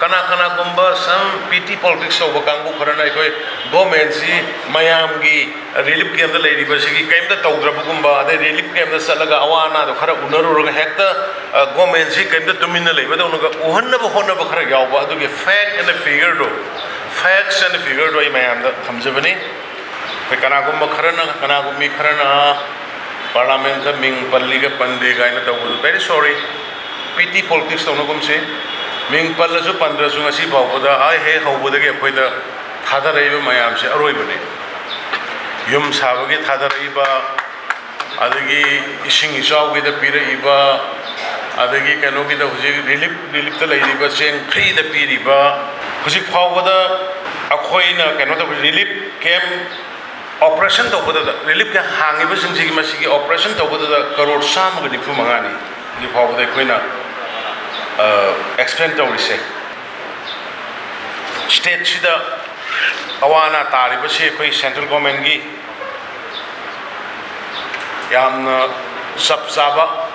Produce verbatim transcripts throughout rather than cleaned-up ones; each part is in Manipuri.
ꯀꯅꯥ ꯀꯅꯥꯒꯨꯝꯕ some petty politics ꯇꯧꯕ ꯀꯥꯡꯕꯨ ꯈꯔꯅ ꯑꯩꯈꯣꯏ ꯒꯣꯔꯃꯦꯟꯁꯤ ꯃꯌꯥꯝꯒꯤ ꯔꯤꯂꯤꯐ ꯀꯦꯝꯗ ꯂꯩꯔꯤꯕꯁꯤꯒꯤ ꯀꯔꯤꯝꯇ ꯇꯧꯗ꯭ꯔꯕꯒꯨꯝꯕ, ꯑꯗꯩ ꯔꯤꯂꯤꯐ ꯀꯦꯝꯗ ꯆꯠꯂꯒ ꯑꯋꯥ ꯑꯅꯥꯗꯣ ꯈꯔ ꯎꯅꯔꯨꯔꯒ ꯍꯦꯛꯇ, ꯑ, ꯒꯣꯔꯃꯦꯟꯁꯤ ꯀꯔꯤꯝꯇ ꯇꯨꯃꯤꯟꯅ ꯂꯩꯕꯗꯧꯅꯒ ꯎꯍꯟꯅꯕ ꯍꯣꯠꯅꯕ ꯈꯔ ꯌꯥꯎꯕ, ꯑꯗꯨꯒꯤ fact and figure ꯗꯣ, facts and figure ꯗꯣ ꯑꯩ ꯃꯌꯥꯝꯗ ꯊꯝꯖꯕꯅꯤ꯫ ꯑꯩꯈꯣꯏ ꯀꯅꯥꯒꯨꯝꯕ ꯈꯔꯅ, ꯀꯅꯥꯒꯨꯝꯕꯤ ꯈꯔꯅ ꯄꯥꯔꯂꯥꯃꯦꯟꯗ ꯃꯤꯡ ꯄꯜꯂꯤꯒ ꯄꯟꯗꯦ ꯀꯥꯏꯅ ꯇꯧꯕꯗꯨ, very sorry, petty politics ꯇꯧꯅꯒꯨꯝꯁꯤ꯫ ꯃꯤꯡ ꯄꯜꯂꯁꯨ ꯄꯟꯗ꯭ꯔꯁꯨ ꯉꯁꯤ ꯐꯥꯎꯕꯗ ꯑꯩ ꯍꯦꯛ ꯍꯧꯕꯗꯒꯤ ꯑꯩꯈꯣꯏꯗ ꯊꯥꯗꯔꯛꯏꯕ ꯃꯌꯥꯝꯁꯦ ꯑꯔꯣꯏꯕꯅꯤ꯫ ꯌꯨꯝ ꯁꯥꯕꯒꯤ ꯊꯥꯗꯔꯛꯏꯕ, ꯑꯗꯒꯤ ꯏꯁꯤꯡ ꯏꯆꯥꯎꯒꯤꯗ ꯄꯤꯔꯛꯏꯕ, ꯑꯗꯒꯤ ꯀꯩꯅꯣꯒꯤꯗ ꯍꯧꯖꯤꯛ ꯔꯤꯂꯤꯐ, ꯔꯤꯂꯤꯐꯇ ꯂꯩꯔꯤꯕ ꯆꯦꯡ ꯐ꯭ꯔꯤꯗ ꯄꯤꯔꯤꯕ, ꯍꯧꯖꯤꯛ ꯐꯥꯎꯕꯗ ꯑꯩꯈꯣꯏꯅ ꯀꯩꯅꯣ ꯇꯧꯕ ꯔꯤꯂꯤꯐ ꯀꯦꯝ ꯑꯣꯄꯔꯦꯁꯟ ꯇꯧꯕꯗꯨꯗ, ꯔꯤꯂꯤꯐ ꯀꯦꯝ ꯍꯥꯡꯉꯤꯕꯁꯤꯡꯁꯤꯒꯤ ꯃꯁꯤꯒꯤ ꯑꯣꯄꯔꯦꯁꯟ ꯇꯧꯕꯗꯨꯗ ꯀꯔꯣꯔ ꯆꯥꯝꯃꯒ ꯅꯤꯐꯨ ꯃꯉꯥꯅꯤ ꯍꯧꯖꯤꯛ ꯐꯥꯎꯕꯗ ꯑꯩꯈꯣꯏꯅ, ꯑ, ꯑꯦꯛꯁꯄꯦꯟ ꯇꯧꯔꯤꯁꯦ꯫ ꯁ꯭ꯇꯦꯠꯁꯤꯗ ꯑꯋꯥ ꯑꯅꯥ ꯇꯥꯔꯤꯕꯁꯤ ꯑꯩꯈꯣꯏ ꯁꯦꯟꯇ꯭ꯔꯦꯜ ꯒꯣꯔꯃꯦꯟꯒꯤ ꯌꯥꯝꯅ ꯆꯞ ꯆꯥꯕ,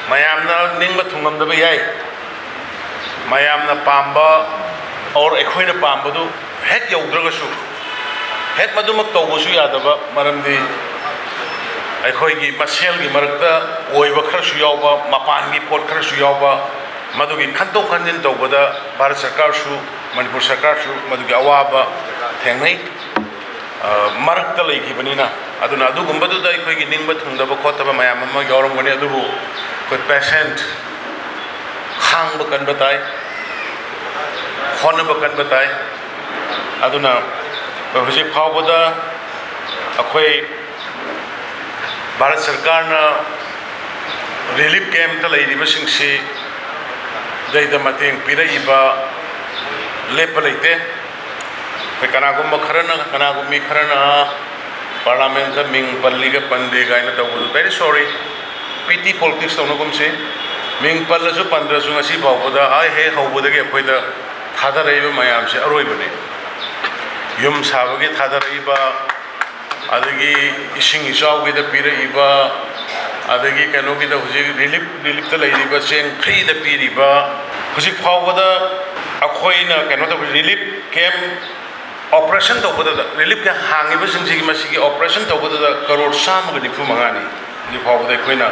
ꯃꯌꯥꯝꯅ ꯅꯤꯡꯕ ꯊꯨꯡꯂꯝꯗꯕ ꯌꯥꯏ, ꯃꯌꯥꯝꯅ ꯄꯥꯝꯕ or ꯑꯩꯈꯣꯏꯅ ꯄꯥꯝꯕꯗꯨ ꯍꯦꯛ ꯌꯧꯗ꯭ꯔꯒꯁꯨ, ꯍꯦꯛ ꯃꯗꯨꯃꯛ ꯇꯧꯕꯁꯨ ꯌꯥꯗꯕ, ꯃꯔꯝꯗꯤ ꯑꯩꯈꯣꯏꯒꯤ ꯃꯁꯦꯜꯒꯤ ꯃꯔꯛꯇ ꯑꯣꯏꯕ ꯈꯔꯁꯨ ꯌꯥꯎꯕ, ꯃꯄꯥꯟꯒꯤ ꯄꯣꯠ ꯈꯔꯁꯨ ꯌꯥꯎꯕ, ꯃꯗꯨꯒꯤ ꯈꯟꯇꯣꯛ ꯈꯟꯖꯤꯟ ꯇꯧꯕꯗ ꯚꯥꯔꯠ ꯁꯔꯀꯥꯔꯁꯨ, ꯃꯅꯤꯄꯨꯔ ꯁꯔꯀꯥꯔꯁꯨ ꯃꯗꯨꯒꯤ ꯑꯋꯥꯕ ꯊꯦꯡꯅꯩ꯫ ꯑ, ꯃꯔꯛꯇ ꯂꯩꯈꯤꯕꯅꯤꯅ, ꯑꯗꯨꯅ ꯑꯗꯨꯒꯨꯝꯕꯗꯨꯗ ꯑꯩꯈꯣꯏꯒꯤ ꯅꯤꯡꯕ ꯊꯨꯡꯗꯕ ꯈꯣꯠꯇꯕ ꯃꯌꯥꯝ ꯑꯃ ꯌꯥꯎꯔꯝꯒꯅꯤ, ꯑꯗꯨꯕꯨ ꯑꯩꯈꯣꯏ ꯄꯦꯁꯦꯟꯠ, ꯈꯥꯡꯕ ꯀꯟꯕ ꯇꯥꯏ, ꯍꯣꯠꯅꯕ ꯀꯟꯕ ꯇꯥꯏ꯫ ꯑꯗꯨꯅ ꯑꯩꯈꯣꯏ ꯍꯧꯖꯤꯛ ꯐꯥꯎꯕꯗ ꯑꯩꯈꯣꯏ ꯚꯥꯔꯠ ꯁꯔꯀꯥꯔꯅ ꯔꯤꯂꯤꯐ ꯀꯦꯝꯞꯇ ꯂꯩꯔꯤꯕꯁꯤꯡꯁꯤ ꯗꯩꯗ ꯃꯇꯦꯡ ꯄꯤꯔꯛꯏꯕ ꯂꯦꯞꯄ ꯂꯩꯇꯦ꯫ ꯑꯩꯈꯣꯏ ꯀꯅꯥꯒꯨꯝꯕ ꯈꯔꯅ, ꯀꯅꯥꯒꯨꯝꯕꯤ ꯈꯔꯅ ꯄꯥꯔꯂꯥꯃꯦꯟꯇ ꯃꯤꯡ ꯄꯜꯂꯤꯒ ꯄꯟꯗꯦ ꯀꯥꯏꯅ ꯇꯧꯕꯗꯨ, very sorry, petty politics ꯇꯧꯅꯒꯨꯝꯁꯤ꯫ ꯃꯤꯡ ꯄꯜꯂꯁꯨ ꯄꯟꯗ꯭ꯔꯁꯨ ꯉꯁꯤ ꯐꯥꯎꯕꯗ ꯑꯩ ꯍꯦꯛ ꯍꯧꯕꯗꯒꯤ ꯑꯩꯈꯣꯏꯗ ꯊꯥꯗꯔꯛꯏꯕ ꯃꯌꯥꯝꯁꯦ ꯑꯔꯣꯏꯕꯅꯤ꯫ ꯌꯨꯝ ꯁꯥꯕꯒꯤ ꯊꯥꯗꯔꯛꯏꯕ, ꯑꯗꯒꯤ ꯏꯁꯤꯡ ꯏꯆꯥꯎꯒꯤꯗ ꯄꯤꯔꯛꯏꯕ, ꯑꯗꯒꯤ ꯀꯩꯅꯣꯒꯤꯗ ꯍꯧꯖꯤꯛ ꯔꯤꯂꯤꯐ, ꯔꯤꯂꯤꯐꯇ ꯂꯩꯔꯤꯕ ꯆꯦꯡ ꯐ꯭ꯔꯤꯗ ꯄꯤꯔꯤꯕ, ꯍꯧꯖꯤꯛ ꯐꯥꯎꯕꯗ ꯑꯩꯈꯣꯏꯅ ꯀꯩꯅꯣ ꯇꯧꯕ, ꯔꯤꯂꯤꯐ ꯀꯦꯝ ꯑꯣꯄꯔꯦꯁꯟ ꯇꯧꯕꯗꯨꯗ, ꯔꯤꯂꯤꯐ ꯀꯦꯝ ꯍꯥꯡꯉꯤꯕꯁꯤꯡꯁꯤꯒꯤ ꯃꯁꯤꯒꯤ ꯑꯣꯄꯔꯦꯁꯟ ꯇꯧꯕꯗꯨꯗ ꯀꯔꯣꯔ ꯆꯥꯝꯃꯒ ꯅꯤꯐꯨ ꯃꯉꯥꯅꯤ ꯍꯧꯖꯤꯛ ꯐꯥꯎꯕꯗ ꯑꯩꯈꯣꯏꯅ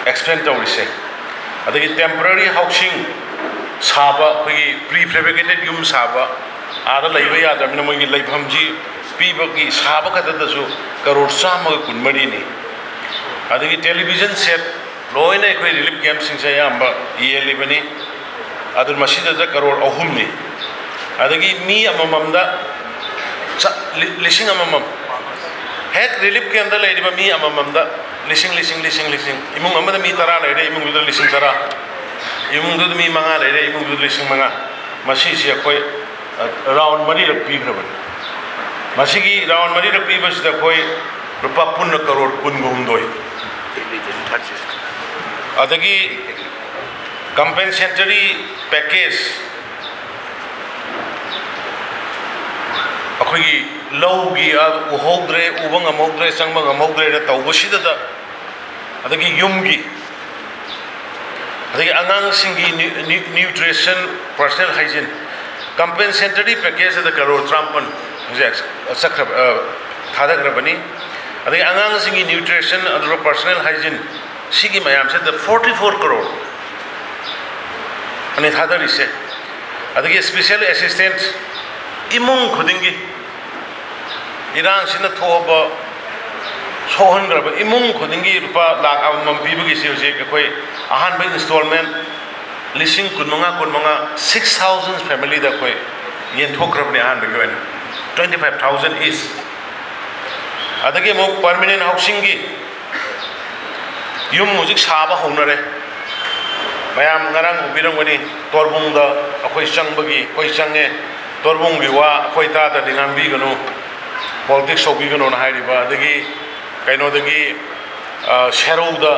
ꯑꯦꯛꯁꯄꯦꯟ ꯇꯧꯔꯤꯁꯦ꯫ ꯑꯗꯒꯤ ꯇꯦꯝꯄꯔꯔꯤ ꯍꯥꯎꯁꯤꯡ ꯁꯥꯕ, ꯑꯩꯈꯣꯏꯒꯤ ꯄ꯭ꯔꯤ ꯐꯦꯕ꯭ꯔꯤꯀꯦꯇꯦꯠ ꯌꯨꯝ ꯁꯥꯕ, ꯑꯥꯗ ꯂꯩꯕ ꯌꯥꯗ꯭ꯔꯕꯅꯤꯅ ꯃꯣꯏꯒꯤ ꯂꯩꯐꯝꯁꯤ ꯄꯤꯕꯒꯤ ꯁꯥꯕ ꯈꯛꯇꯗꯁꯨ ꯀꯔꯣꯔ ꯆꯥꯝꯃꯒ ꯀꯨꯟꯃꯔꯤꯅꯤ꯫ ꯑꯗꯒꯤ ꯇꯦꯂꯤꯚꯤꯖꯟ ꯁꯦꯠ ꯂꯣꯏꯅ ꯑꯩꯈꯣꯏ ꯔꯤꯂꯤꯐ ꯀꯦꯝꯞꯁꯤꯡꯁꯦ ꯑꯌꯥꯝꯕ ꯌꯦꯜꯂꯤꯕꯅꯤ꯫ ꯑꯗꯨ ꯃꯁꯤꯗꯗ ꯀꯔꯣꯔ ꯑꯍꯨꯝꯅꯤ꯫ ꯑꯗꯒꯤ ꯃꯤ ꯑꯃꯃꯝꯗ ꯆ-, ꯂꯤ-, ꯂꯤꯁꯤꯡ ꯑꯃꯃꯝ, ꯍꯦꯛ ꯔꯤꯂꯤꯐ ꯀꯦꯝꯞꯇ ꯂꯩꯔꯤꯕ ꯃꯤ ꯑꯃꯃꯝꯗ ꯂꯤꯁꯤꯡ, ꯂꯤꯁꯤꯡ, ꯂꯤꯁꯤꯡ, ꯂꯤꯁꯤꯡ, ꯏꯃꯨꯡ ꯑꯃꯗ ꯃꯤ ꯇꯔꯥ ꯂꯩꯔꯦ, ꯏꯃꯨꯡꯗꯨꯗ ꯂꯤꯁꯤꯡ ꯇꯔꯥ, ꯏꯃꯨꯡꯗꯨꯗ ꯃꯤ ꯃꯉꯥ ꯂꯩꯔꯦ, ꯏꯃꯨꯡꯗꯨꯗ ꯂꯤꯁꯤꯡ ꯃꯉꯥ꯫ ꯃꯁꯤꯁꯤ ꯑꯩꯈꯣꯏ, ꯑ, ꯔꯥꯎꯟ ꯃꯔꯤꯔꯛ ꯄꯤꯈ꯭ꯔꯕꯅꯤ꯫ ꯃꯁꯤꯒꯤ ꯔꯥꯎꯟ ꯃꯔꯤꯔꯛ ꯄꯤꯕꯁꯤꯗ ꯑꯩꯈꯣꯏ ꯂꯨꯄꯥ ꯄꯨꯟꯅ ꯀꯔꯣꯔ ꯀꯨꯟꯒ ꯍꯨꯝꯗꯣꯏ꯫ ꯑꯗꯒꯤ ꯀꯝꯄꯦꯟꯁꯦꯇꯔꯤ ꯄꯦꯀꯦꯖ, ꯑꯩꯈꯣꯏꯒꯤ ꯂꯧꯒꯤ, ꯑ, ꯎꯍꯧꯗ꯭ꯔꯦ, ꯎꯕ ꯉꯝꯍꯧꯗ꯭ꯔꯦ, ꯆꯪꯕ ꯉꯝꯍꯧꯗ꯭ꯔꯦꯅ ꯇꯧꯕꯁꯤꯗꯗ, ꯑꯗꯒꯤ ꯌꯨꯝꯒꯤ, ꯑꯗꯒꯤ ꯑꯉꯥꯡꯁꯤꯡꯒꯤ ꯅ꯭ꯌꯨ-, ꯅ꯭ꯌꯨ-, ꯅ꯭ꯌꯨꯇ꯭ꯔꯤꯁꯟ, ꯄꯔꯁꯅꯦꯜ ꯍꯥꯏꯖꯤꯟ, ꯀꯝꯄꯦꯟꯁꯦꯇꯔꯤ ꯄꯦꯀꯦꯖ ꯑꯗ ꯀꯔꯣꯔ ꯇꯔꯥꯃꯥꯄꯟ ꯍꯧꯖꯤꯛ ꯆꯠꯈ꯭ꯔꯕ, ꯑ, ꯊꯥꯗꯈ꯭ꯔꯕꯅꯤ꯫ ꯑꯗꯒꯤ ꯑꯉꯥꯡꯁꯤꯡꯒꯤ ꯅ꯭ꯌꯨꯇ꯭ꯔꯤꯁꯟ ꯑꯗꯨꯒ ꯄꯔꯁꯅꯦꯜ ꯍꯥꯏꯖꯤꯟ, ꯁꯤꯒꯤ ꯃꯌꯥꯝꯁꯤꯗ ꯐꯣꯔꯇꯤ ꯐꯣꯔ ꯀꯔꯣꯔ ꯑꯅꯤ ꯊꯥꯗꯔꯤꯁꯦ꯫ ꯑꯗꯒꯤ ꯁ꯭ꯄꯦꯁꯦꯜ ꯑꯦꯁꯤꯁꯇꯦꯟꯁ ꯏꯃꯨꯡ ꯈꯨꯗꯤꯡꯒꯤ, ꯏꯔꯥꯡꯁꯤꯅ ꯊꯣꯛꯑꯕ, ꯁꯣꯛꯍꯟꯈ꯭ꯔꯕ ꯏꯃꯨꯡ ꯈꯨꯗꯤꯡꯒꯤ ꯂꯨꯄꯥ ꯂꯥꯈ ꯑꯃꯃꯝ ꯄꯤꯕꯒꯤꯁꯤ ꯍꯧꯖꯤꯛ ꯑꯩꯈꯣꯏ ꯑꯍꯥꯟꯕ ꯏꯟꯁꯇꯣꯜꯃꯦꯟ ꯂꯤꯁꯤꯡ ꯀꯨꯟꯃꯉꯥ, ꯀꯨꯟꯃꯉꯥ, six thousand family ꯗ ꯑꯩꯈꯣꯏ ꯌꯦꯟꯊꯣꯛꯈ꯭ꯔꯕꯅꯤ ꯑꯍꯥꯟꯕꯒꯤ ꯑꯣꯏꯅ, twenty five thousand each꯫ ꯑꯗꯒꯤ ꯑꯃꯨꯛ ꯄꯔꯃꯤꯅꯦꯟ ꯍꯥꯎꯁꯤꯡꯒꯤ ꯌꯨꯝ ꯍꯧꯖꯤꯛ ꯁꯥꯕ ꯍꯧꯅꯔꯦ꯫ ꯃꯌꯥꯝ ꯉꯔꯥꯡ ꯎꯕꯤꯔꯝꯒꯅꯤ, ꯇꯣꯔꯕꯨꯡꯗ ꯑꯩꯈꯣꯏ ꯆꯪꯕꯒꯤ, ꯑꯩꯈꯣꯏ ꯆꯪꯉꯦ, ꯇꯣꯔꯕꯨꯡꯒꯤ ꯋꯥ ꯑꯩꯈꯣꯏ ꯇꯥꯗ꯭ꯔꯗꯤ ꯉꯥꯡꯕꯤꯒꯅꯨ, ꯄꯣꯂꯤꯇꯤꯛꯁ ꯇꯧꯕꯤꯒꯅꯨꯅ ꯍꯥꯏꯔꯤꯕ, ꯑꯗꯒꯤ ꯀꯩꯅꯣꯗꯒꯤ, ꯑ, ꯁꯦꯔꯧꯗ,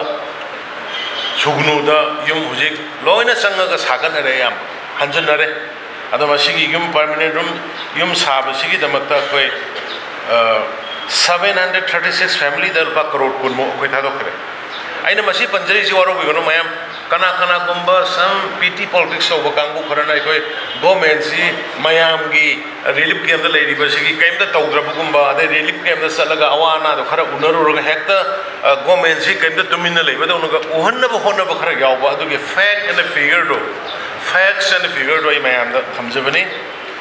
ꯁꯨꯒꯅꯨꯗ ꯌꯨꯝ ꯍꯧꯖꯤꯛ ꯂꯣꯏꯅ ꯆꯪꯉꯒ ꯁꯥꯒꯠꯅꯔꯦ, ꯌꯥꯝ ꯍꯟꯖꯤꯟꯅꯔꯦ꯫ ꯑꯗꯣ ꯃꯁꯤꯒꯤ ꯌꯨꯝ, ꯄꯔꯃꯤꯅꯦꯟ ꯔꯨꯝ, ꯌꯨꯝ ꯁꯥꯕꯁꯤꯒꯤꯗꯃꯛꯇ ꯑꯩꯈꯣꯏ, ꯑ, seven hundred thirty six family ꯗ ꯂꯨꯄꯥ ꯀꯔꯣꯔ ꯀꯨꯟꯃꯨꯛ ꯑꯩꯈꯣꯏ ꯊꯥꯗꯣꯛꯈ꯭ꯔꯦ꯫ ꯑꯩꯅ ꯃꯁꯤ ꯄꯟꯖꯔꯤꯁꯤ ꯋꯥꯔꯧꯕꯤꯒꯅꯨ ꯃꯌꯥꯝ, ꯀꯅꯥ ꯀꯅꯥꯒꯨꯝꯕ some petty politics ꯇꯧꯕ ꯀꯥꯡꯕꯨ ꯈꯔꯅ ꯑꯩꯈꯣꯏ ꯒꯣꯔꯃꯦꯟꯁꯤ ꯃꯌꯥꯝꯒꯤ ꯔꯤꯂꯤꯐ ꯀꯦꯝꯗ ꯂꯩꯔꯤꯕꯁꯤꯒꯤ ꯀꯔꯤꯝꯇ ꯇꯧꯗ꯭ꯔꯕꯒꯨꯝꯕ, ꯑꯗꯩ ꯔꯤꯂꯤꯐ ꯀꯦꯝꯗ ꯆꯠꯂꯒ ꯑꯋꯥ ꯑꯅꯥꯗꯣ ꯈꯔ ꯎꯅꯔꯨꯔꯒ ꯍꯦꯛꯇ ꯒꯣꯔꯃꯦꯟꯁꯤ ꯀꯔꯤꯝꯇ ꯇꯨꯃꯤꯟꯅ ꯂꯩꯕꯗꯧꯅꯒ ꯎꯍꯟꯅꯕ ꯍꯣꯠꯅꯕ ꯈꯔ ꯌꯥꯎꯕ, ꯑꯗꯨꯒꯤ fact and figure ꯗꯣ, facts and figure ꯗꯣ ꯑꯩ ꯃꯌꯥꯝꯗ ꯊꯝꯖꯕꯅꯤ꯫